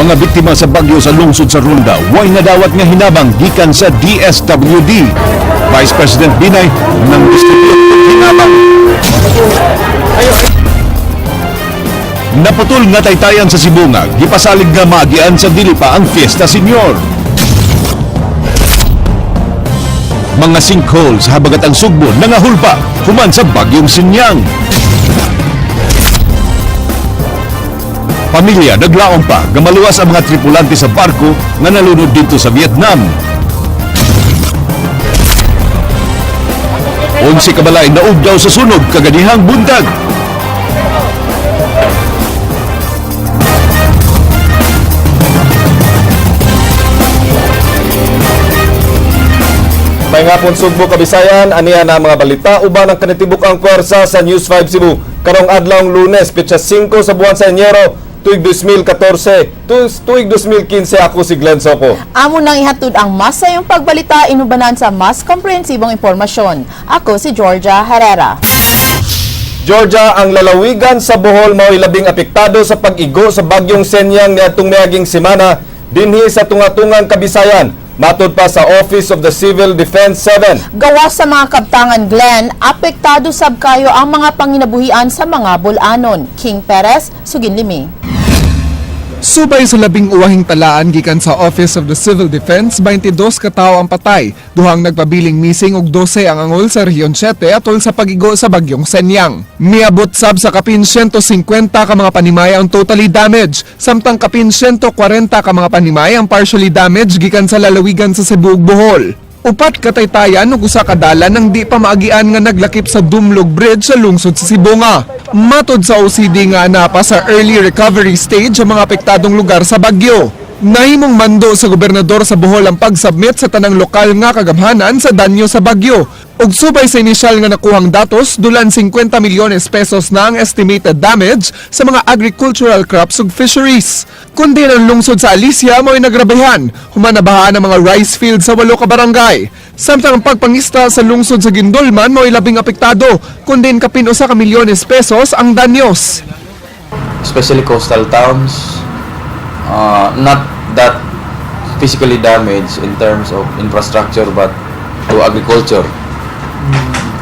Mga biktima sa bagyo sa lungsod sa Ronda, way nadawat nga hinabang gikan sa DSWD. Vice President Binay nang distribute og hinabang. Naputol nga taytayan sa Sibonga, gipasalig nga maagian sa dili pa ang Fiesta Senior. Mga sinkhole sa habagatang Sugbo nangahulpa human sa bagyong Sinyang. Pamilya naglaom pa nga maluwas ang mga tripulante sa barko nga nalunod dito sa Vietnam. 11 kabalay naugdaw sa sunog kaganihang buntag. May ngapon Sugbo, Kabisayan, aniya na ang mga balita uban ang kanitibok ang pwersa sa News 5 Cebu. Karong adlawng Lunes, petsa 5 sa buwan sa Enero, tuig 2014, tuig 2015. Ako si Glenn Soco. Amo nang ihatod ang mas sayong pagbalita inubanan sa mas komprehensibong impormasyon. Ako si Georgia Herrera. Georgia, ang lalawigan sa Bohol mao'y labing apektado sa pag-igo sa bagyong Senyang niadtong miaging semana dinhi sa tunga-tungang Kabisayan. Matod pa sa Office of the Civil Defense 7. Gawas sa mga kabtangan, Glenn, apektado sab kayo ang mga panginabuhian sa mga bulanon. King Perez, Suginlimi. Subay sa labing uwahing talaan gikan sa Office of the Civil Defense, 22 ka tawo ang patay, duhang nagpabiling missing ug 12 ang angol sa Rehiyon 7 atol sa pagigo sa bagyong Senyang. Miabot sab sa kapin 150 ka mga panimay ang totally damaged, samtang kapin 140 ka mga panimay ang partially damaged gikan sa lalawigan sa Cebu ug Bohol. Upat kataytayan ug usa ka dalan ang di pa maagian nga naglakip sa Dumlog Bridge sa lungsod sa Sibonga. Matod sa OCD nga napa sa early recovery stage ang mga apektadong lugar sa bagyo. Nahimong mando sa gobernador sa Bohol ang pagsubmit sa tanang lokal nga kagamhanan sa danyo sa bagyo. Ug subay sa inisyal nga nakuhang datos, dulan 50 milyones pesos na ang estimated damage sa mga agricultural crops ug fisheries. Kundi ang lungsod sa Alicia mo'y nagrabehan, humanabahaan ang mga rice field sa walo ka barangay. Samtang ang pagpangista sa lungsod sa Gindulman mo'y labing apektado, kundi kapin 1 ka milyones pesos ang danyos. Especially coastal towns, not that physically damaged in terms of infrastructure but to agriculture.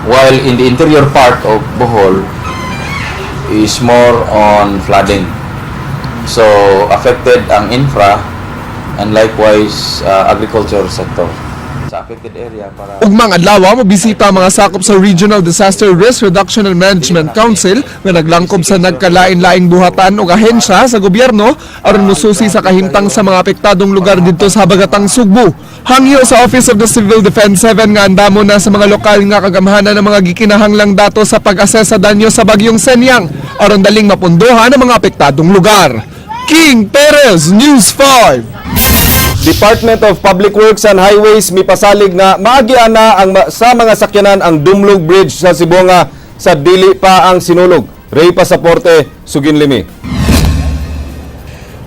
While in the interior part of Bohol is more on flooding. So affected ang infra and likewise agriculture sector. Sa affected area para Ugmang adlaw mobisita ang mga sakop sa Regional Disaster Risk Reduction and Management Council nga naglangkob sa nagkalain-laing buhatan ug ahensya sa gobyerno aron mosusi sa kahimtang sa mga apektadong lugar didto sa habagatang Sugbo. Hangyo sa Office of the Civil Defense 7 nga andamo na sa mga lokal nga kagamhanan ng mga gikinahanglang datos sa pag-assess sa danyo sa bagyong Senyang aron daling mapunduhan ang mga apektadong lugar. King Perez, News 5. Department of Public Works and Highways mipasalig nga maagian na ang sa mga sakyanan ang Dumlog Bridge sa Sibonga sa dili pa ang sinulog. Ray Pasaporte, Suginlimi.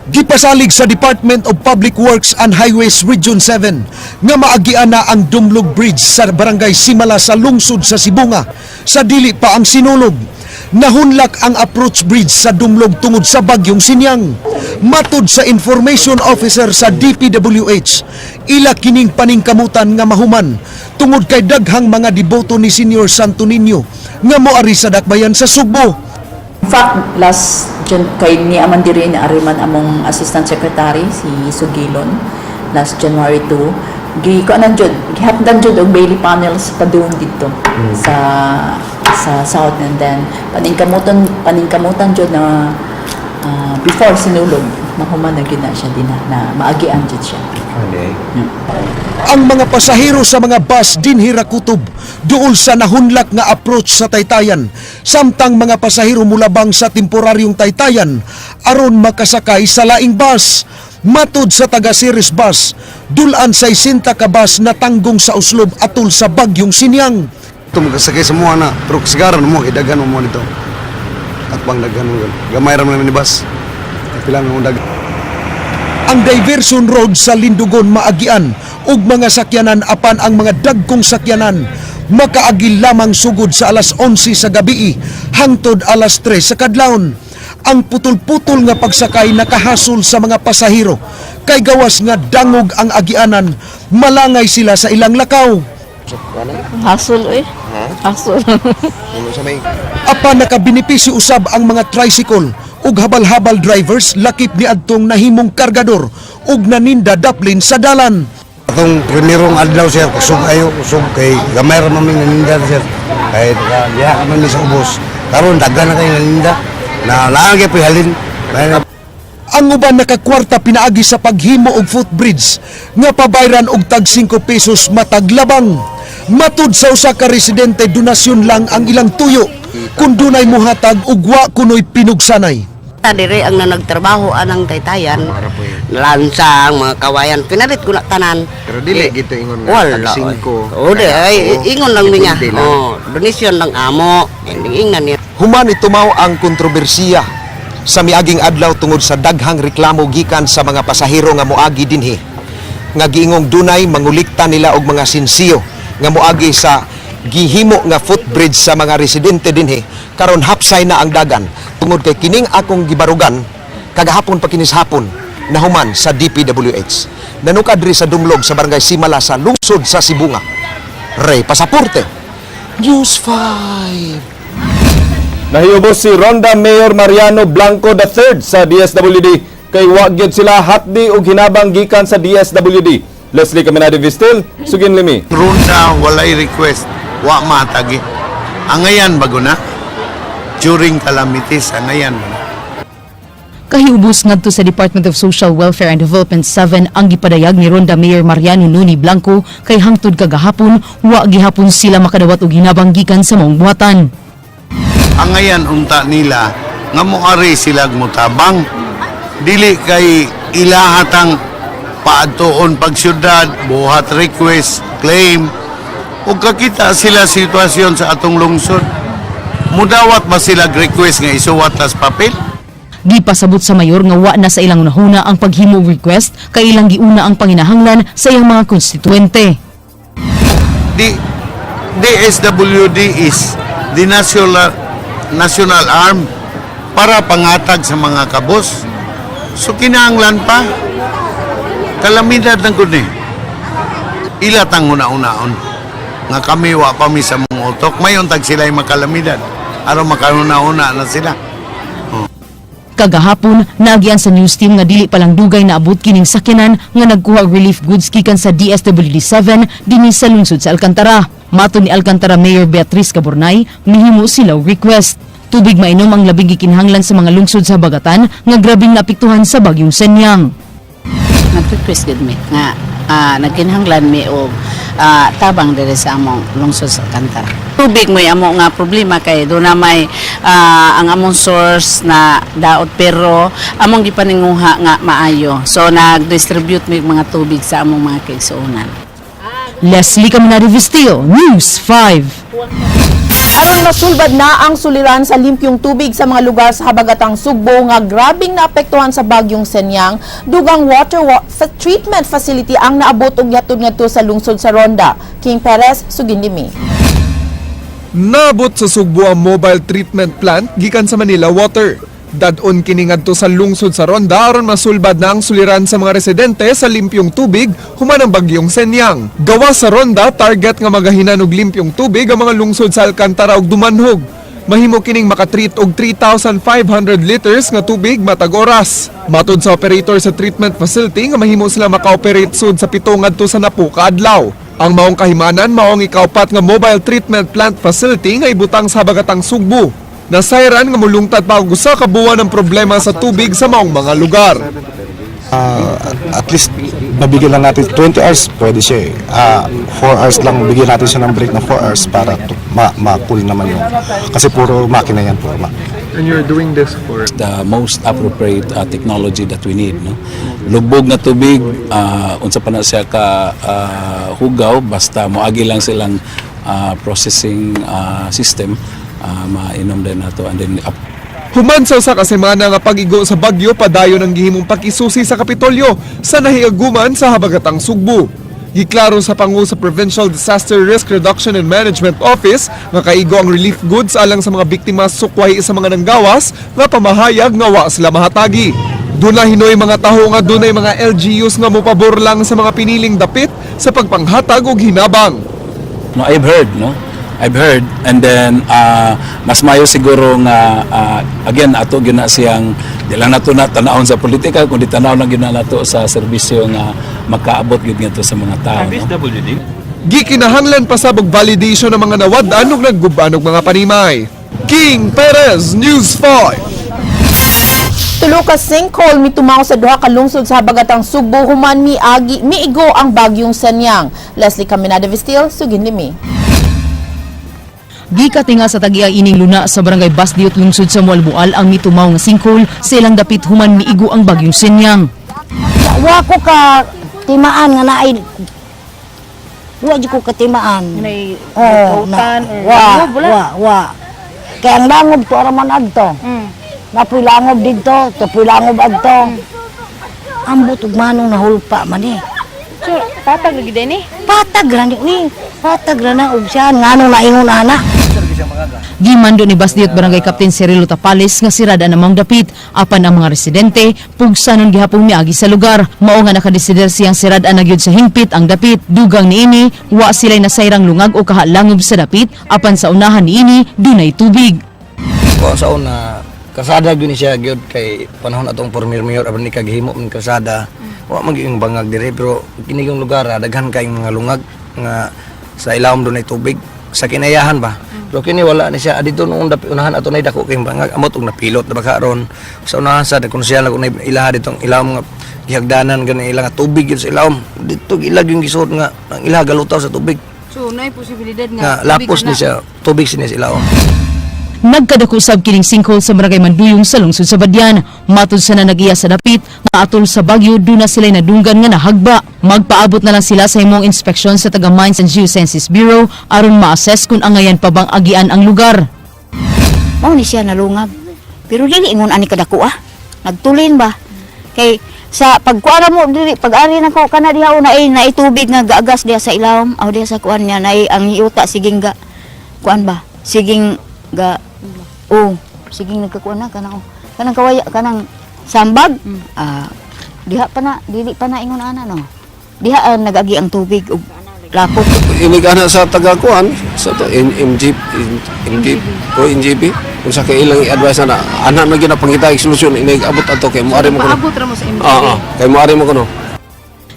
Gipasalig sa Department of Public Works and Highways Region 7 nga maagian na ang Dumlog Bridge sa Barangay Simala sa lungsod sa Sibonga sa dili pa ang sinulog. Nahunlak ang approach bridge sa Dumlog tungod sa bagyong Sinyang. Matud sa information officer sa DPWH, ila kining paningkamutan nga mahuman tungod kay daghang mga deboto ni Senior Santo Niño nga moari sa dakbayan sa Sugbo. In fact, last kay ni aman diri ni ariman among assistant secretary si Sugilon last January 2, gi kuanan jud, gihapdan jud og Bailey panels padung didto sa south and then paningkamutan jud na before sinulog mahuman na gyud na siya din na maagian jud siya. Ang mga pasahero sa mga bus dinhi ra kutob duol sa nahunlak nga approach sa Taytayan, samtang mga pasahero mulabang sa temporaryong Taytayan aron makasakay sa laing bus. Matud sa taga Ceres Bus, dulan 60 ka bus na tanggong sa uslob atol sa bagyong Sinyang. Ito magkasakay sa mga na, pero kasagaran mo, kay daghan mo nito. At bang daghan mo, gamay ra man ni bus. Pila mo dag. Ang diversion road sa Lindugon maagian ug mga sakyanan, apan ang mga dagkong sakyanan makaagil lamang sugod sa alas 11 sa gabi hangtod alas 3 sa kadlawon. Ang putol-putol nga pagsakay nakahasol sa mga pasahero kay gawas nga dangog ang agianan, malangay sila sa ilang lakaw. Hasol eh. Hasol. Apan nakabenepisyo usab ang mga tricycle ug habal-habal drivers lakip ni adtong nahimong kargador ug naninda daplin sa dalan. Atong primerong adlaw, sir, kusog ayo, kusog kay gamay ra man mi naninda, sir. Kay diha ka man mi sa ubos. Karon daghan na kay naninda. Na naa gyud halin. Ang uban nakakwarta pinaagi sa paghimo og footbridge nga pabayran og tag 5 pesos matag labang. Matud sa usa ka residente, donasyon lang ang ilang tuyo kung dunay muhatag ug wa kunoy pinugsanay. Dire ang nanagtrabaho anang taytayan, lansang, mga kawayan, pinalit ko na tanan. Pero dili gito ingon nga Wala. tag 5. O di, ay, ingon lang mi nga. Depende lang. Oh, donasyon lang amo. Ingnan niya. Human itumaw ang kontrobersiya sa miaging adlaw tungod sa daghang reklamo gikan sa mga pasahero nga moagi dinhi nga giingong dunay mangulikta nila og mga sinsiyo nga moagi sa gihimo nga footbridge sa mga residente dinhi. Karon hapsay na ang dagan tungod kay kining akong gibarugan kagahapon pa kinis hapon nahuman sa DPWH. Nanukad diri sa Dumlog sa Barangay Simala sa lungsod sa Sibonga, Ray Pasaporte, News 5. Nahiubos si Ronda Mayor Mariano Blanco III sa DSWD kay wa gyud sila hatdi og hinabang gikan sa DSWD. Leslie Caminade Vistil, sugin limi. Ronda walay request, wa matagi. Angayan bago na. During calamities, angayan ba na. Kahiubos ngadto sa Department of Social Welfare and Development 7 ang gipadayag ni Ronda Mayor Mariano Nuni Blanco kay hangtod kagahapon wa gihapon sila makadawat og hinabang gikan sa maong buhatan. Angayan unta nila nga moari sila mutabang. Dili kay ilahatang paadtuon pag syudad, buhat request, claim, ug kakita sila sitwasyon sa atong lungsod. Mudawat ba sila request nga isuwat tas papel? Gipasabot sa mayor nga wa na sa ilang nahuna ang paghimo og request kay ilang giuna ang panginahanglan sa iyang mga konstituente. DSWD is the national national arm para pangatag sa mga kabos. So kinahanglan pa kalamidad ng gud ni. Ila tang una-unaon nga kami wa pa mi sa mong utok mayon tag sila makalamidad aron makauna-una na sila. Kagahapon, naagian sa news team nga dili palang dugay naabot kining sakyanan nga nagkuha og relief goods gikan sa DSWD 7 dinhi sa lungsod sa Alcantara. Matod ni Alcantara Mayor Beatriz Caburnay, mihimo sila og request. Tubig mainom ang labing gikinahanglan sa mga lungsod sa Habagatan nga grabeng naapektuhan sa bagyong Senyang. Nag-request gud mi nga nagkinahanglan mi og tabang diri sa among lungsod sa Alcantara. Tubig mo'y amo nga problema kay do na may ang among source na daot pero among gipaninguha nga maayo. So nag-distribute mi mga tubig sa among mga kaigsuonan. Leslie Caminari Vistillo, News 5. Aron masulbad na ang suliran sa limpyong tubig sa mga lugar sa habagatang Sugbo nga grabing naapektuhan sa bagyong Senyang, dugang water treatment facility ang naabot og gihatod ngadto sa lungsod sa Ronda. King Perez, sugin limi. Naabot sa Sugbo ang mobile treatment plant gikan sa Manila Water. Dad-on kini ngadto sa lungsod sa Ronda aron masulbad na ang suliran sa mga residente sa limpyong tubig human ang bagyong Senyang. Gawa sa Ronda, target nga magahinan og limpyong tubig ang mga lungsod sa Alcantara ug Dumanhog. Mahimo kining makatreat og 3,500 liters nga tubig matag oras. Matod sa operator sa treatment facility nga mahimo sila maka-operate sud sa 7 ngadto sa 10 ka adlaw. Ang maong kahimanan mao ang ikaupat nga mobile treatment plant facility nga ibutang sa habagatang Sugbo. Nasayran nga mulungtad pa og usa ka buwan ang problema sa tubig sa maong mga lugar. At least mabigyan lang natin 20 hours, pwede siya eh. 4 hours lang, bigyan natin siya ng break ng 4 hours para ma-cool naman yung kasi puro makina yan, puro makina. And you're doing this for The most appropriate technology that we need, no? Lubog na tubig, unsa pa na siya ka hugaw, basta moagi lang silang processing system, mainom din nato and then up. Human sa usa ka semana nga pag-igo sa bagyo, padayon ang gihimong pakisusi sa Kapitolyo sa nahiaguman sa habagatang Sugbo. Giklaro sa pangu sa Provincial Disaster Risk Reduction and Management Office nga kaigo ang relief goods alang sa mga biktima sukway sa mga nanggawas nga pamahayag nga wa sila mahatagi. Duna hinoy mga taho nga dunay mga LGUs nga mopabor lang sa mga piniling dapit sa pagpanghatag og hinabang. No, I've heard, no? I've heard, and then mas mayo siguro nga again ato gyud na siyang di lang nato na tanawon sa politika kundi tanaw lang gyud na nato sa serbisyo nga makaabot gyud ngadto sa mga tao, no? Gikinahanglan pa sab og validation ng mga nawad-an ug nagguban og mga panimay. King Perez, News 5. Tulo ka sinkhole mitumaw sa duha ka lungsod sa habagatang Sugbo human miagi miigo ang bagyong Senyang. Leslie Caminada Vestil, sugin limi. Gikatinga sa tag-iya ining luna sa barangay Basdiot, lungsod sa Moalboal ang mitumaw nga sinkhole sa ilang dapit human miigo ang bagyong Senyang. Wa ko ka timaan nga naay, wa jud ko katimaan. Oh, na, wa, wa, wa. Kay ang langob to ra man adto. Napuy langob didto, tupoy langob adto. Ambot ug manong nahulpa man eh. So, patag lagi din eh. Patag ra ni, uy. Patag ra na ug siya nganong naingon ana. Gimando ni Basdiot Barangay Captain Cirilo Tapales nga sirada namang dapit apan ang mga residente pugsanon gihapong miagi sa lugar. Mao nga nakadesider siyang sirada na gyud sa hingpit ang dapit. Dugang niini, wa sila'y nasayrang lungag o kahalangob sa dapit apan sa unahan niini dunay tubig. Ko sa una, kasada gyud ni siya gyud kay panahon atong former mayor aron ni kaghimo man kasada. Wa man gyud yung bangag dire, pero kini yung lugar daghan kay mga lungag nga sa ilawom dunay tubig sa kinayahan ba. Pero kini wala ni siya dito noong dapi unahan ato nay dako kay bangag, amot og napilot na baka ron sa unahan sa konsyal ko na ilaha ditong ilawom nga gihagdanan gani ila nga tubig gyud sa ilawom dito, ilag yung gisuot nga ang ilaha galutaw sa tubig. So, naay posibilidad nga lapos ni siya tubig siya sa ilawom. Nagkadako sab kining sinkhole sa barangay Manduyong sa lungsod sa Badian. Matud sa nanagiya sa dapit nga atol sa bagyo duna sila nadunggan nga nahagba. Magpaabot na lang sila sa himong inspeksyon sa taga Mines and Geosciences Bureau aron ma-assess kung angayan pa bang agian ang lugar. Mao ni siya nalungag. Pero dili ingon ani kadako ah. Nagtulin ba? Kay sa pagkuan mo dili pag-ari nako kana diha una ay naitubig nga gaagas diha sa ilawom aw diha sa kuan niya naay ang yuta siging ga kuan ba? Siging ga oh, siging nagkakuan na kanang oh. Kanang kawaya kanang sambag. Ah, diha pa na dili pa na ingon ana no. Diha nagagi ang tubig ug lapok. Inig ana sa taga-kuan sa to, MG MG o NGB kung sa kay ilang i-advise na ana na gyud na pangita og solusyon inig abot ato kay moari mo kuno. Paabot ra mo sa MGB. Oo, kay moari mo kuno.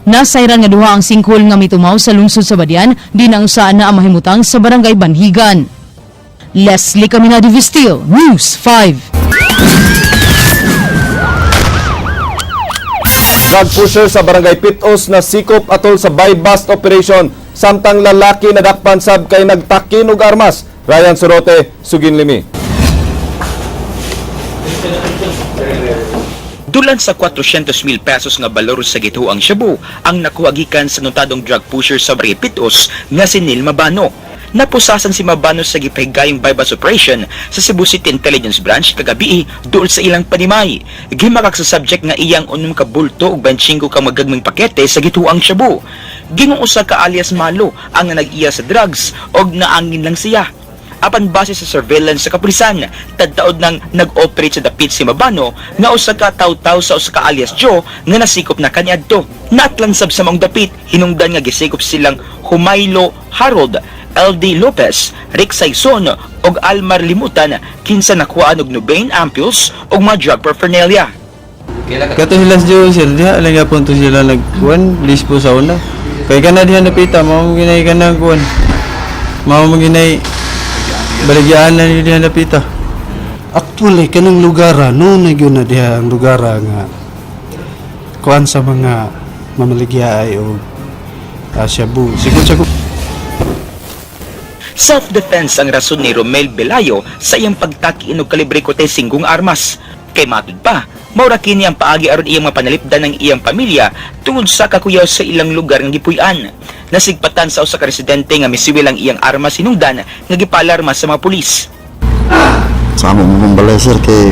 Nasayran nga duha ang sinkhole nga mitumaw sa lungsod sa Badian, di na usa na ang mahimutang sa barangay Banhigan. Leslie Caminada Vistil, News 5. Drug pusher sa barangay Pitos na sikop atol sa buy-bust operation samtang lalaki nadakpan sab kay nagtakin og armas. Ryan Sorote, sugin limi. Dulan sa 400,000 pesos nga balor sa gituang shabu ang nakuha gikan sa notadong drug pusher sa barangay Pitos nga si Neil Mabano. Napusasan si Mabano sa gipahigayong bypass operation sa Cebu City Intelligence Branch kagabi duol sa ilang panimay. Gimakak sa subject nga iyang 6 ka bulto ug 25 ka magagming pakete sa gituang shabu. Gingong usa ka alias Malo ang nag-iya sa drugs og naangin lang siya. Apan base sa surveillance sa kapulisan, tadtaod nang nag-operate sa dapit si Mabano nga usa ka taw-taw sa usa ka alias Joe nga nasikop na kaniadto. Naatlansab sa maong dapit, hinungdan nga gisikop silang Humaylo Harold, LD Lopez, Rick Saison ug Almar Limutan kinsa nakuhaan og Nubain ampules ug mga drug paraphernalia. Kato sila sa Joe, sir, diha lang yapon to sila nagkuan, lispo sa una. Kay kana diha napita, mao mo ginay kanang kuan. Mao mo ginay baligyaan na ni diha napita. Actually kanang lugar no na gyud na diha ang lugar nga kuan sa mga mamaligya ay og shabu. Siguro sa Self-defense ang rason ni Romel Belayo sa iyang pagtakiin og kalibre kote singgong armas. Kay matud pa, maura kini ang paagi aron iyang mapanalipdan ng iyang pamilya tungod sa kakuyaw sa ilang lugar nga gipuy-an. Nasigpatan sa usa ka residente nga misiwil ang iyang armas hinungdan nga gipaalarma sa mga pulis. Sa amo mo balay sir kay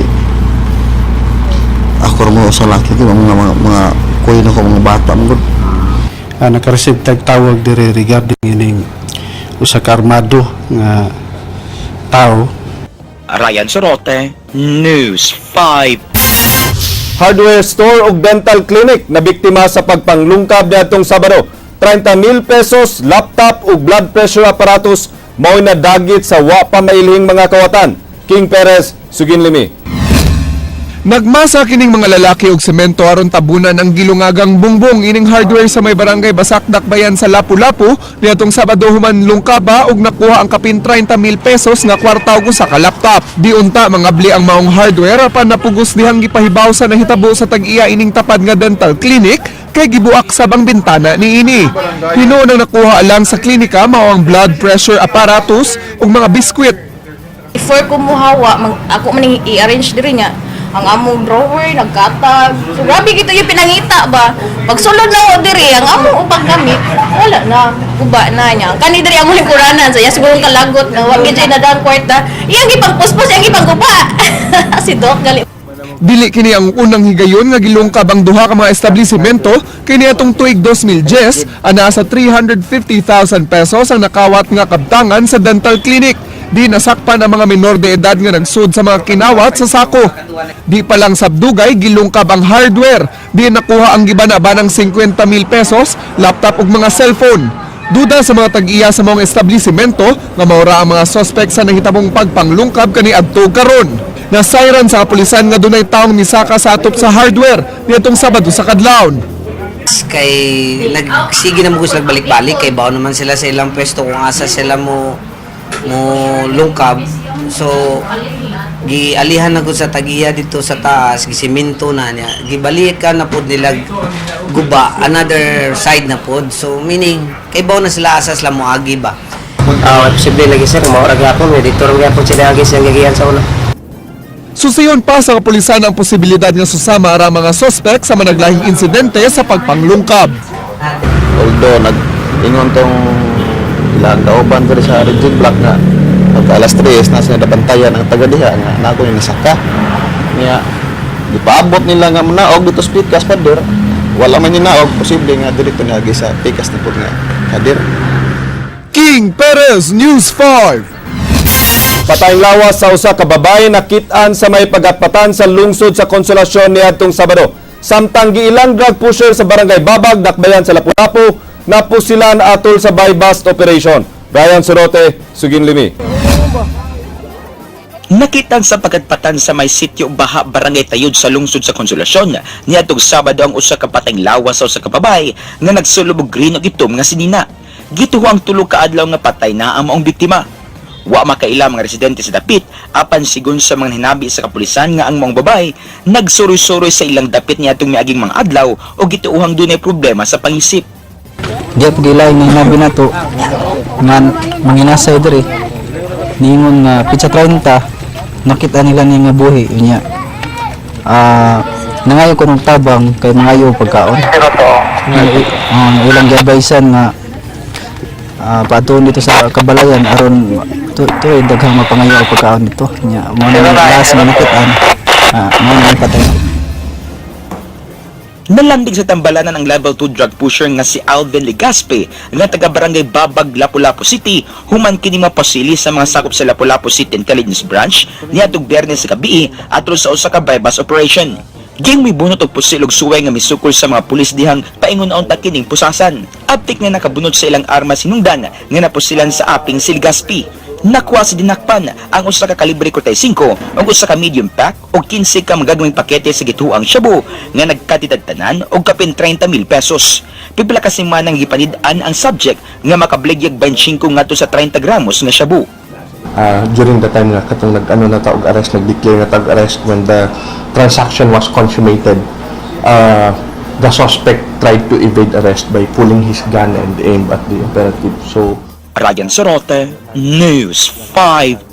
ako ra mo sa laki ko mga mga kuy na ko mga bata mo gud. Naka-receive tag tawag diri regarding ining usa ka armado nga tao. Ryan Sorote, News 5. Hardware store ug dental clinic na biktima sa pagpanglungkab niadtong Sabado. 30,000 pesos, laptop ug blood pressure apparatus mao'y nadagit sa wa pa mailhing mga kawatan. King Perez, Suginlimi. Nagmasa kining mga lalaki og semento aron tabunan ang gilungagang bungbong ining hardware sa may barangay Basak, Dakbayan sa Lapu-Lapu niadtong Sabado human lungkaba og nakuha ang kapin 30,000 pesos nga kwarta og usa ka laptop. Di unta mangabli ang maong hardware apan napugos dihang gipahibaw sa nahitabo sa tag-iya ining tapad nga dental clinic kay gibuak sab ang bintana niini. Hinuon ang nakuha lang sa klinika mao ang blood pressure apparatus ug mga biskwit. Before ko muhawa, ako man ning i-arrange diri nga ang among drawer nagkatag. So grabe gito yung pinangita ba. Pagsulod na ko diri ang among ubang gamit, wala na, guba na niya. Kani diri among lingkuranan sa iya siguro kalagot nga wa gid na dang kwarta. Iyang gipangpuspos, iyang gipangguba. Si Doc gali. Dili kini ang unang higayon nga gilungkab ang duha ka mga establishmento kay niadtong tuig 2010 anaa sa 350,000 pesos ang nakawat nga kabtangan sa dental clinic. Di nasakpan ang mga minor de edad nga nagsud sa mga kinawat sa sako. Di pa lang sabdugay gilungkab ang hardware. Di nakuha ang gibana-banang 50,000 pesos, laptop ug mga cellphone. Duda sa mga tag-iya sa mga establishmento nga maura ang mga sospek sa nahitabong pagpanglungkab kaniadto karon. Nasayran sa kapulisan nga dunay taong misaka sa atop sa hardware niadtong Sabado sa kadlawon. Kay nagsige na mo gusto balik-balik kay baon naman sila sa ilang pwesto kung asa sila mo lungkab. So gialihan na gud sa tagiya dito sa taas, gisiminto na niya, gibalikan na pod nila guba another side na pod, so meaning kay baon na sila asa sila moagi ba. Ah, posible lagi sir, mao ra gyapon, dito ra gyapon sila agi silang gigian sa una. Susiyon pa sa kapulisan ang posibilidad nga susama ra mga sospek sa managlahing insidente sa pagpanglungkab. Although nag-ingon tong ilang kauban diri sa Region Block nga pagka alas 3 na sila nabantayan ang taga diha nga nako ni nasaka. Niya gipaabot nila nga manaog dito sa pikas pader. Wala man naog, posible nga diri to niagi sa pikas na pud nga pader. King Perez, News 5. Patayng lawas sa usa ka babae nakit-an sa may pagatpatan sa lungsod sa Konsolasyon niadtong Sabado. Samtang giilang drug pusher sa barangay Babag, Dakbayan sa Lapu-Lapu, napusilan atol sa buy-bust operation. Brian Sorote, Suginlimi. Nakitan sa pagatpatan sa may sitio Baha, Barangay Tayod sa lungsod sa Konsolasyon niadtong Sabado ang usa ka patayng lawas sa usa ka babae nga nagsulob og green ug itom nga sinina. Gituho ang 3 ka adlaw nga patay na ang maong biktima. Wa makaila mga residente sa dapit apan sigon sa mga hinabi sa kapulisan nga ang maong babae nagsuroy-suroy sa ilang dapit niadtong miaging mga adlaw o gituohang dunay problema sa pangisip. Diya pag ilay nga hinabi nato nga manginasay diri niingon nga pitsa 30 nakita nila ni nga buhi unya nangayo ko ng tabang kay mangayo og pagkaon nga ilang giadvisean nga paatuon dito sa kabalayan aron to daghang mapangayo og pagkaon dito nya mo na last nga nakitaan mo na ang patay. Nalandig sa tambalanan ang level 2 drug pusher nga si Alvin Legaspe nga taga Barangay Babag, Lapu-Lapu City human kini mapasili sa mga sakop sa Lapu-Lapu City Intelligence Branch niadtong Biyernes sa gabi atol sa usa ka buy-bust operation. Ging mibunot og pusil og suway nga misukol sa mga pulis dihang paingon unta kining pusasan. Aptik nga nakabunot sa ilang armas hinungdan nga napusilan sa aping si Legaspi. Nakuha sa dinakpan ang usa ka kalibre 45 ug usa ka medium pack ug 15 ka magagmayng pakete sa gituang shabu nga nagkatitadtanan og kapin 30,000 pesos. Pipila ka semana ang gipanid-an ang subject nga makabligyag 25 ngadto sa 30 gramos nga shabu. During the time nga katong nag-ano na ta og arrest, nag-declare na ta og arrest when the transaction was consummated, the suspect tried to evade arrest by pulling his gun and aimed at the operative. So, Ryan Sorote, News 5.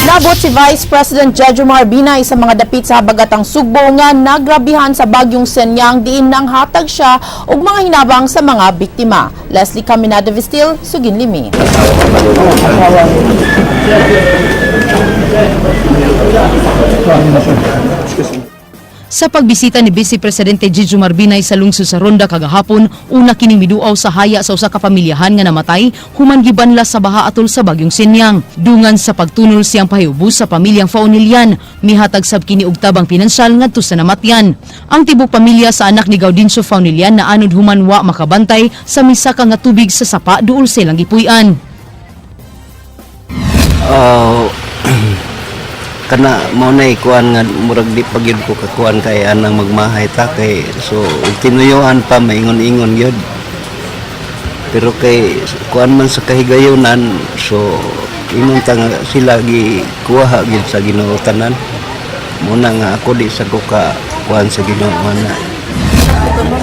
Nabot si Vice President Jejomar Binay sa mga dapit sa habagatang Sugbo nga nagrabihan sa bagyong Senyang diin nang hatag siya og mga hinabang sa mga biktima. Leslie Caminada Vistil, Suginlimi. Sa pagbisita ni Vice Presidente Jejomar Binay sa lungsod sa Ronda kagahapon, una kining miduaw sa haya sa usa ka pamilyahan nga namatay human gibanla sa baha atol sa bagyong Senyang. Dungan sa pagtunol siyang pahiubos sa pamilyang Faunilian, mihatag sab kini og tabang pinansyal ngadto sa namatyan. Ang tibok pamilya sa anak ni Gaudencio Faunilian na anod human wa makabantay sa misaka nga tubig sa sapa duol silang gipuy-an. Oh, kana mao na kuan nga murag di pa gyud ko kakuan kay anang magmahay ta kay so ug tinuyoan pa maingon-ingon gyud, pero kay kuan man sa kahigayonan, so ingon ta nga sila gi kuha gyud sa Ginoo tanan. Mao na nga ako di sa ko ka kuan sa Ginoo na.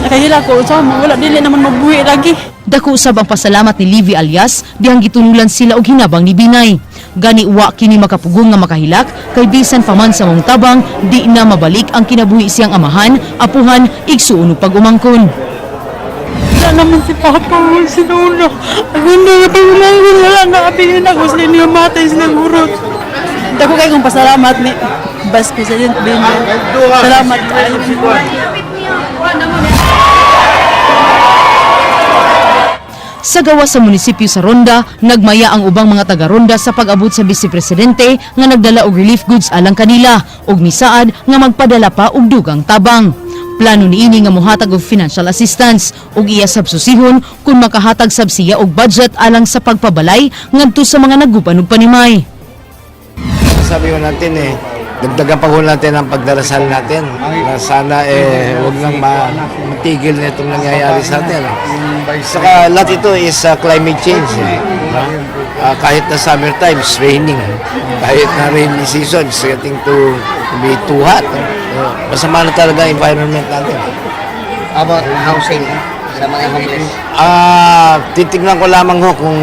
Nakahila ko sa wala, dili naman mabuhi lagi. Dako usab ang pasalamat ni Livy alias dihang gitunulan sila og hinabang ni Binay. Gani wa kini makapugong nga makahilak kay bisan pa man sa mong tabang, di na mabalik ang kinabuhi siyang amahan, apuhan, igsuon ug pag-umangkon. Wala naman si Papa o si Lolo. Ang hindi na pag wala na kapilin ako sila niyo matay sila urot. Dako kay kong pasalamat ni Vice President Binay. Salamat kayo. Sa gawas sa munisipyo sa Ronda, nagmaya ang ubang mga taga-Ronda sa pag-abot sa Vice Presidente nga nagdala og relief goods alang kanila ug misaad nga magpadala pa og dugang tabang. Plano niini nga mohatag og financial assistance ug iya sab susihon kung makahatag sab siya og budget alang sa pagpabalay ngadto sa mga naguban og panimay. Sabi ko natin eh, dagdagan pa ho natin ang pagdarasal natin na sana eh huwag nang matigil na itong nangyayari sa atin. Saka lahat ito is climate change. Eh. No? Kahit na summertime, it's raining. Kahit na rainy season, it's getting to be too hot. No? Masama na talaga ang environment natin. About housing sa mga homeless. Titignan ko lamang ho kung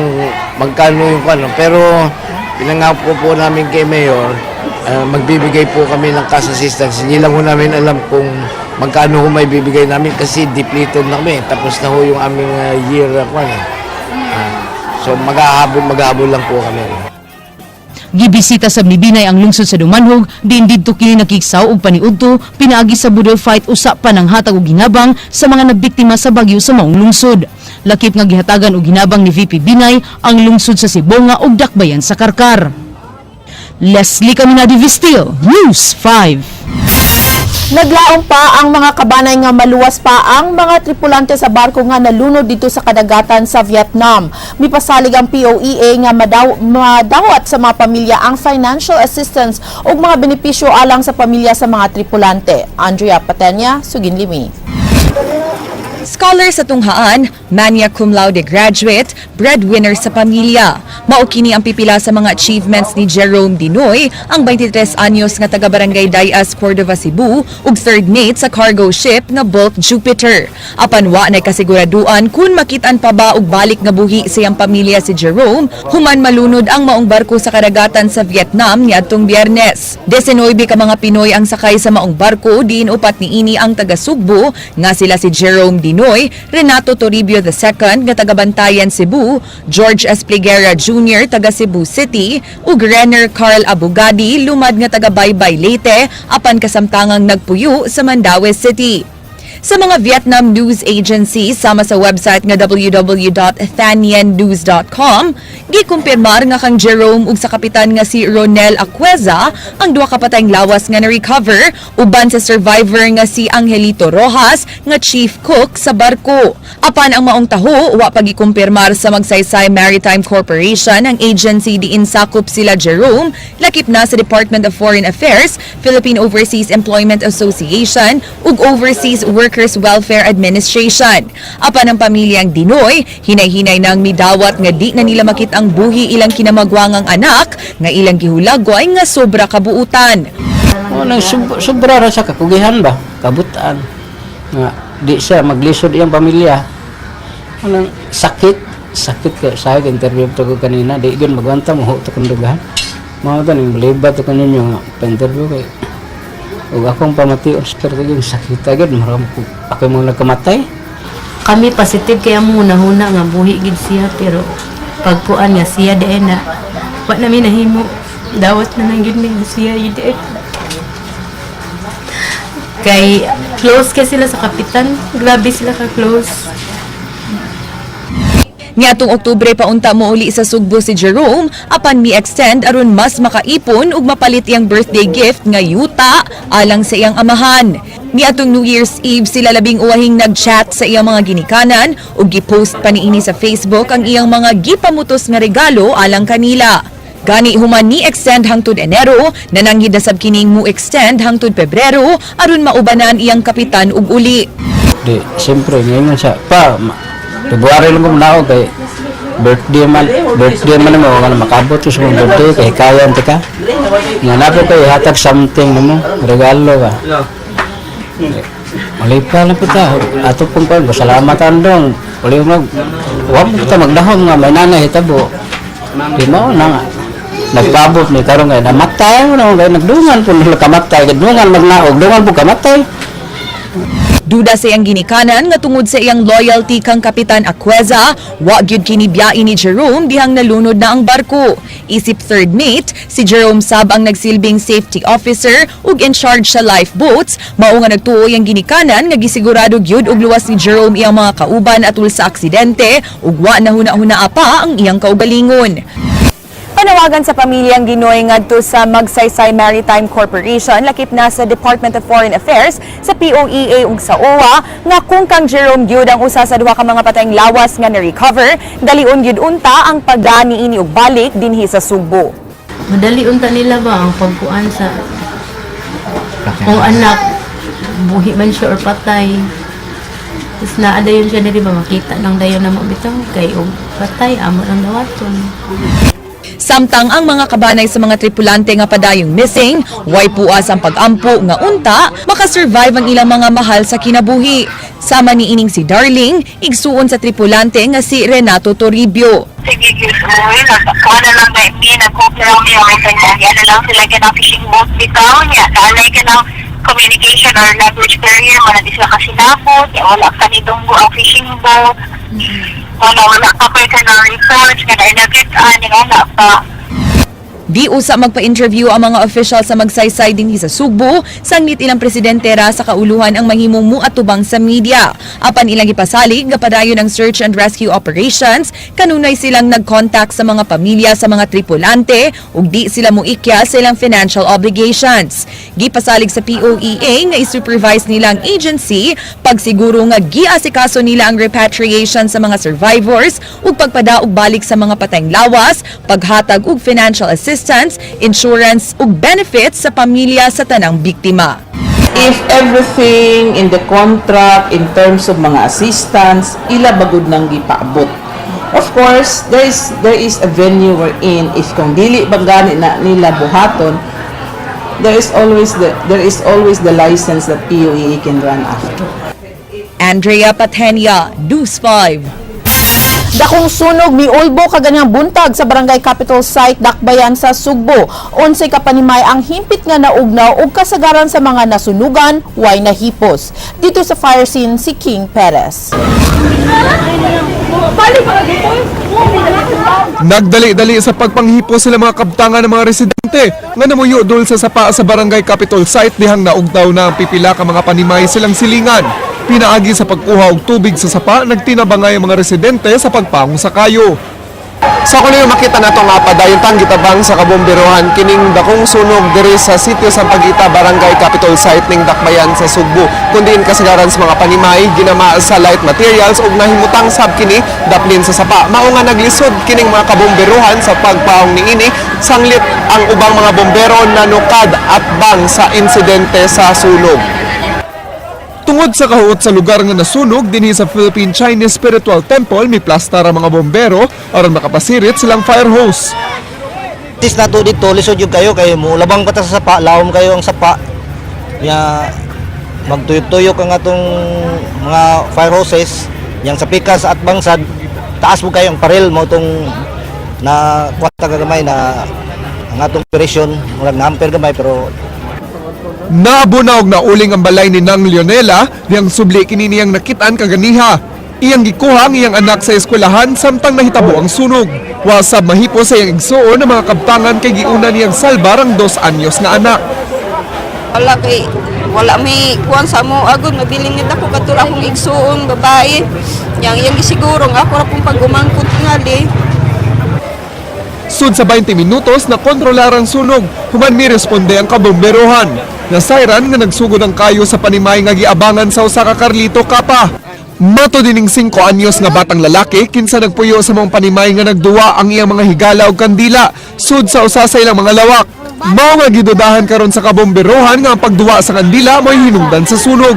magkano yung ano. Pero pinangako po namin kay Mayor, magbibigay po kami ng cash assistance. Hindi lang ho namin alam kung magkano ho may bibigay namin kasi depleted na kami. Tapos na ho yung aming year. So maghahabol lang po kami. Gibisita sab ni Binay ang lungsod sa Dumanhog, diin didto kini nakiksaw og paniudto pinaagi sa Budol Fight, usa pa nang hatag og hinabang sa mga nabiktima sa bagyo sa maong lungsod. Lakip nga gihatagan og hinabang ni VP Binay ang lungsod sa Sibonga ug Dakbayan sa Karkar. Leslie Caminadi Vistil, News 5. Naglaom pa ang mga kabanay nga maluwas pa ang mga tripulante sa barko nga nalunod dito sa kadagatan sa Vietnam. Mipasalig ang POEA nga madawat sa mga pamilya ang financial assistance ug mga benepisyo alang sa pamilya sa mga tripulante. Andrea Patenya, Suginlimi. Scholar sa tunghaan, magna cum laude graduate, breadwinner sa pamilya. Mao kini ang pipila sa mga achievements ni Jerome Dinoy, ang 23 anyos nga taga Barangay Dayas, Cordova, Cebu, ug third mate sa cargo ship nga Bulk Jupiter. Apan wa na kasiguraduan kung makitaan pa ba og balik nga buhi sa iyang pamilya si Jerome, human malunod ang maong barko sa kadagatan sa Vietnam niadtong Biyernes. 19 ka mga Pinoy ang sakay sa maong barko, diin upat niini ang taga Sugbo nga sila si Jerome Dinoy, Renato Toribio II nga taga Bantayan, Cebu, George Espliguera Jr. taga Cebu City, ug Renner Carl Abugadi lumad nga taga Baybay, Leyte, apan kasamtangang nagpuyo sa Mandaue City. Sa mga Vietnam news agency sama sa website nga www.thaniennews.com, gikumpirmar nga kang Jerome ug sa kapitan nga si Ronel Acueza ang duha ka patayng lawas nga na-recover uban sa survivor nga si Angelito Rojas nga chief cook sa barko. Apan ang maong taho, wa pa gikumpirmar sa Magsaysay Maritime Corporation, ang agency diin sakop sila Jerome, lakip na sa Department of Foreign Affairs, Philippine Overseas Employment Association ug Overseas Workers Welfare Administration. Apan ang pamilyang Dinoy, hinay-hinay nang midawat nga di na nila makit ang buhi ilang kinamagwangang anak nga ilang gihulagway nga sobra kabuutan. O, nang sobra ra sa kakugihan ba, kabutan. Nga di siya maglisod iyang pamilya. Anang sakit, sakit kay sa interview to ko kanina, di gyud magwanta mo to kong dugahan. Mao to ning baliba to kaninyo nga pa-interview kay ug akong pamation pero gyud sakit agad maram ko ako mo nagkamatay. Kami positive kaya muna huna nga buhi gid siya, pero pagkuan nga siya diay na wa na mi nahimo, dawat na lang gid mi nga siya gid diay. Kay close kay sila sa kapitan. Grabe sila ka close. Niadtong Oktubre paunta mo uli sa Sugbo si Jerome apan mi-extend aron mas makaipon ug mapalit iyang birthday gift nga yuta alang sa iyang amahan. Niadtong New Year's Eve sila labing uwahing nag-chat sa iyang mga ginikanan ug gipost pa niini sa Facebook ang iyang mga gipamutos nga regalo alang kanila. Gani human ni extend hangtod Enero, nananghid na sab kining mo extend hangtod Pebrero aron maubanan iyang kapitan ug uli. Di, siyempre, ngayon siya, pa, February lang ko manaog kay birthday man mo nga makabot ko sa akong birthday kay kayan tika. Nga napo kay hatag something mo, regalo ba. Malipa lang po ta. Ato pong pa, salamatan dong. Uli mo, wa mo ta magdahom nga may nanay hitabo. Di mo na nga. Nagpabot ni karon nga namatay mo na kay nagdungan po nila kamatay, dungan magnaog, dungan po kamatay. Duda sa iyang ginikanan nga tungod sa iyang loyalty kang Kapitan Aqueza, wa gyud kini biyain ni Jerome dihang nalunod na ang barko. Isip third mate, si Jerome sab ang nagsilbing safety officer ug in charge sa lifeboats, mao nga nagtuo iyang ginikanan nga gisigurado gyud og luwas ni Jerome iyang mga kauban atul sa aksidente ug wa na huna-huna pa ang iyang kaugalingon. Panawagan sa pamilyang Ginoy ngadto sa Magsaysay Maritime Corporation lakip na sa Department of Foreign Affairs, sa POEA ug sa OWWA nga kung kang Jerome gyud ang usa sa duha ka mga patayng lawas nga na-recover, dalion gyud unta ang pagdani ini og balik dinhi sa Sugbo. Madali unta nila ba ang pagkuan sa kung anak buhi man siya or patay. Tapos naa dayon siya diri ba, makita nang dayon na mo bitaw kay og patay amo nang dawaton. Samtang ang mga kabanay sa mga tripulante nga padayong missing, way puas ang pag-ampo nga unta makasurvive ang ilang mga mahal sa kinabuhi. Sama ni ining si Darling, igsuon sa tripulante nga si Renato Toribio. Sige, uy, nagkuha na lang ba, mi, nag-hope na lang mi, okay, kanya, ano lang sila ka ng fishing boat bitaw niya, naalay ka ng communication or language barrier, wala di sila kasinabot, ya, wala ka ni Dunggo ang fishing boat, wala, wala ka pa ka ng reports, nga nainagit-an, yung wala pa. Di usa magpa-interview ang mga official sa Magsaysay dinhi sa Sugbo, sanglit ilang presidente ra sa kauluhan ang mahimong muatubang sa media. Apan ilang ipasalig nga padayon ang search and rescue operations, kanunay silang nag-contact sa mga pamilya sa mga tripulante ug di sila moikya sa ilang financial obligations. Gipasalig sa POEA nga i-supervise nila ang agency pagsiguro nga giasikaso nila ang repatriation sa mga survivors ug pagpadaog balik sa mga patayng lawas, paghatag og financial assistance, insurance ug benefits sa pamilya sa tanang biktima. If everything in the contract in terms of mga assistance, ila bagud nang gipaabot. Of course, there is a venue wherein if kung dili ba gani na nila buhaton, there is always the license that POEA can run after. Andrea Patenia, News 5. Dakong sunog miulbo kaganihang buntag sa Barangay Capitol Site, Dakbayan sa Sugbo. 11 ka panimay ang himpit nga naugnaw ug kasagaran sa mga nasunugan way nahipos. Dito sa fire scene si King Perez. Nagdali-dali sa pagpanghipo sila mga kabtangan ng mga residente nga namuyo dul sa sapa sa Barangay Capitol Site dihang naugtaw na ang pipila ka mga panimay silang silingan. Pinaagi sa pagkuha og tubig sa sapa, nagtinabangay ang mga residente sa pagpangong sa kayo. Sa kuno makita nato nga padayon tang gitabang sa kabomberohan kining dakong sunog diri sa sitio Sampaguita, Barangay Capitol Site ning Dakbayan sa Sugbo. Kundiin kasagaran sa mga panimay ginama sa light materials ug nahimutang sab kini daplin sa sapa. Mao nga naglisod kining mga kabomberohan sa pagpaong niini sanglit ang ubang mga bombero nanukad at bang sa insidente sa sunog. Tungod sa kahuot sa lugar nga nasunog dinhi sa Philippine Chinese Spiritual Temple, miplastar ang mga bombero aron makapasirit silang fire hose. Tis nato dito, lisod yung kayo kay mo labang pa ta sa sapa, lawom kayo ang sapa. Nya magtuyok-tuyok ang atong mga fire hoses, yang sa pikas at bangsad, taas mo kayo ang paril mo itong na kwata gamay na ang atong operation, murag na-hamper gamay pero. Naabo na og nauling ang balay ni Nang Leonela diyang subli kini niyang nakitaan kaganiha. Iyang gikuha ang iyang anak sa eskwelahan samtang nahitabo ang sunog. Wasab mahipo sa iyang igsuon ang mga kabtangan kay giuna niyang salbar ang 2 anyos nga anak. Wala kay wala may kuan sa mo agud mabilin nit ako katura akong igsuon babae. Yang iyang gisiguro nga ako ra pong pag-umangkot ngali. Sud sa 20 minutos na kontrolar ang sunog, human mi responde ang kabomberohan. Nasayran nga nagsugod ang kayo sa panimay nga giabangan sa usa ka Carlito Kapa. Mato dining 5 anyos nga batang lalaki kinsa nagpuyo sa mga panimay nga nagduwa ang iyang mga higala og kandila sud sa usa sa ilang mga lawak. Mao nga gidudahan karon sa kabomberohan nga ang pagduwa sa kandila mo'y hinungdan sa sunog.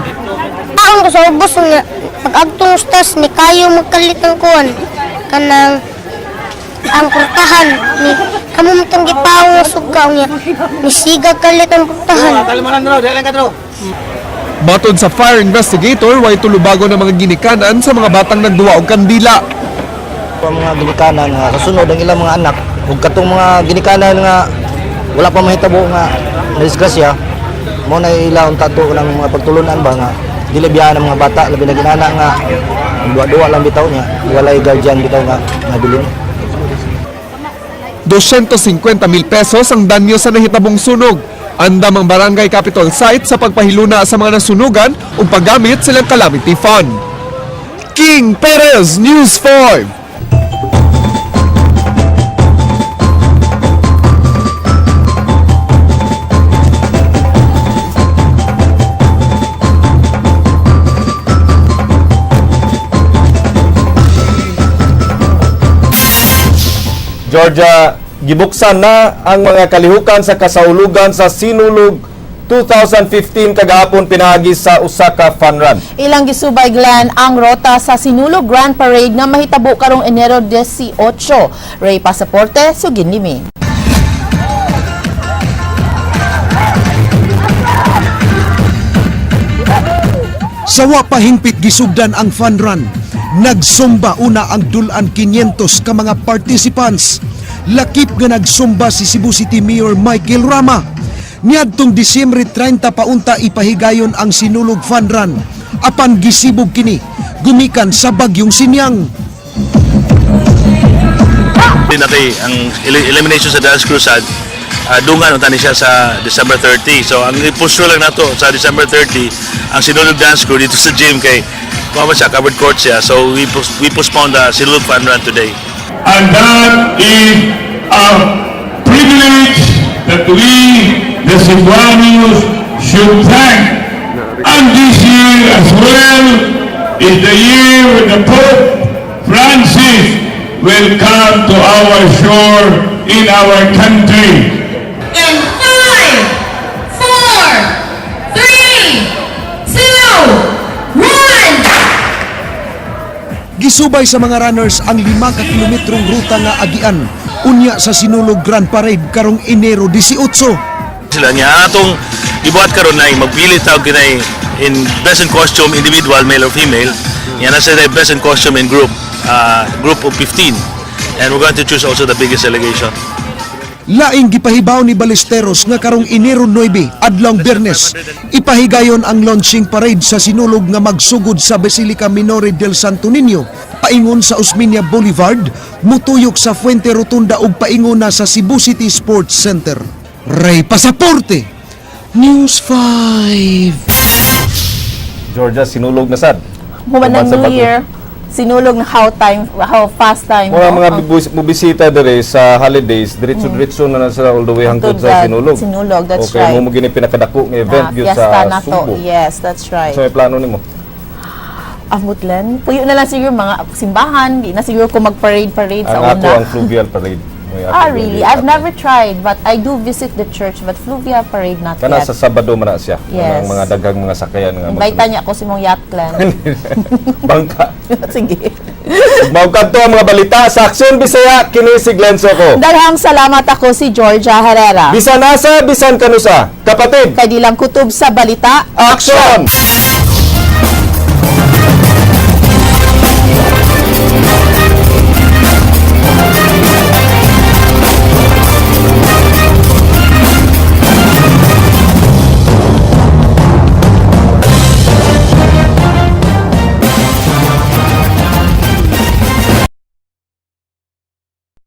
Taon ko sa ubos nga pag agtong stas ni kayo magkalit ang kuan kanang ang kurtahan ni kamo matong gipaw suga niya ni siga kalit ang kurtahan. Matod sa fire investigator, way tulubago ng mga ginikanan sa mga batang nagduwa og kandila. Ang mga ginikanan nga kasunod ang ilang mga anak ug katong mga ginikanan nga wala pa mahitabo nga nadisgrasya mo na ila unta to ng mga pagtulunan ba nga dili biyaan ang mga bata labi na ginana nga duwa-duwa lang bitaw niya, walay guardian bitaw nga nabilin. 250 mil pesos ang danyo sa nahitabong sunog. Andam ang Barangay Capitol site sa pagpahiluna sa mga nasunugan ug paggamit silang calamity fund. King Perez, News 5. Georgia, gibuksan na ang mga kalihukan sa kasaulugan sa Sinulog 2015 kagahapon pinaagi sa usa ka fun run. Ilang gisubay, Glenn, ang rota sa Sinulog Grand Parade nga mahitabo karong Enero 18. Ray Pasaporte, sugin nimi. Sa wa pa hingpit gisugdan ang fun run, nagsumba una ang dulan 500 ka mga participants. Lakip nga nagsumba si Cebu City Mayor Michael Rama. Niadtong Disyembre 30 paunta ipahigayon ang Sinulog Fun Run. Apan gisibog kini, gumikan sa bagyong Sinyang. Natay ang elimination sa Dance Crusade, dungan unta ni siya sa December 30. So ang i-push lang nato sa December 30 ang Sinulog Dance Crew dito sa gym kay kuha man siya, covered court siya. So we postpone the Sinulog Fun Run today. And that is a privilege that we, the Cebuanos, should thank. And this year as well is the year when the Pope Francis will come to our shore in our country. In 5, 4, 3, 2, 1. Gisubay sa mga runners ang 5 ka kilometrong ruta nga agian unya sa Sinulog Grand Parade karong Enero 18. Sila niya ang atong gibuhat karon ay magpili tawag kinay in best in costume individual, male or female. Yan nasa the best in costume in group, group of 15. And we're going to choose also the biggest delegation. Laing gipahibaw ni Ballesteros nga karong Enero 9, adlong Biyernes, ipahigayon ang launching parade sa Sinulog nga magsugod sa Basilica Minore del Santo Niño, paingon sa Osmeña Boulevard, mutuyok sa Fuente Rotunda ug paingon na sa Cebu City Sports Center. Ray Pasaporte, News 5. Georgia, sinulog na sad. Human ng Human sa New bago. Year, sinulog na how time, how fast time. Mga no? mga mubisita dire sa holidays, diretso-diretso na na sila all the way hangtod Hangtod sa sa Sinulog. Sinulog, that's okay, right. mo mo gini pinakadako nga event Ah, gyud fiesta sa na to. Subo. Yes, that's right. So may plano nimo? Amot, Len. Puyo na lang siguro mga simbahan, di na siguro ko mag-parade-parade sa Ang una. ako ang fluvial parade. May ako Ah, gyud really? ni- I've never tried, but I do visit the church, but fluvial parade not Kana yet. sa Sabado man na siya. Yes. Ang mga daghang mga sakayan nga Invite niya ako si mong yacht clan. Bangka. Sige. Mao kadto ang mga balita sa Aksyon Bisaya, kini si Glenn Soco. Daghang salamat, ako si Georgia Herrera. Bisan asa, bisan kanusa. Kapatid. Kay di lang kutob sa balita. Aksyon!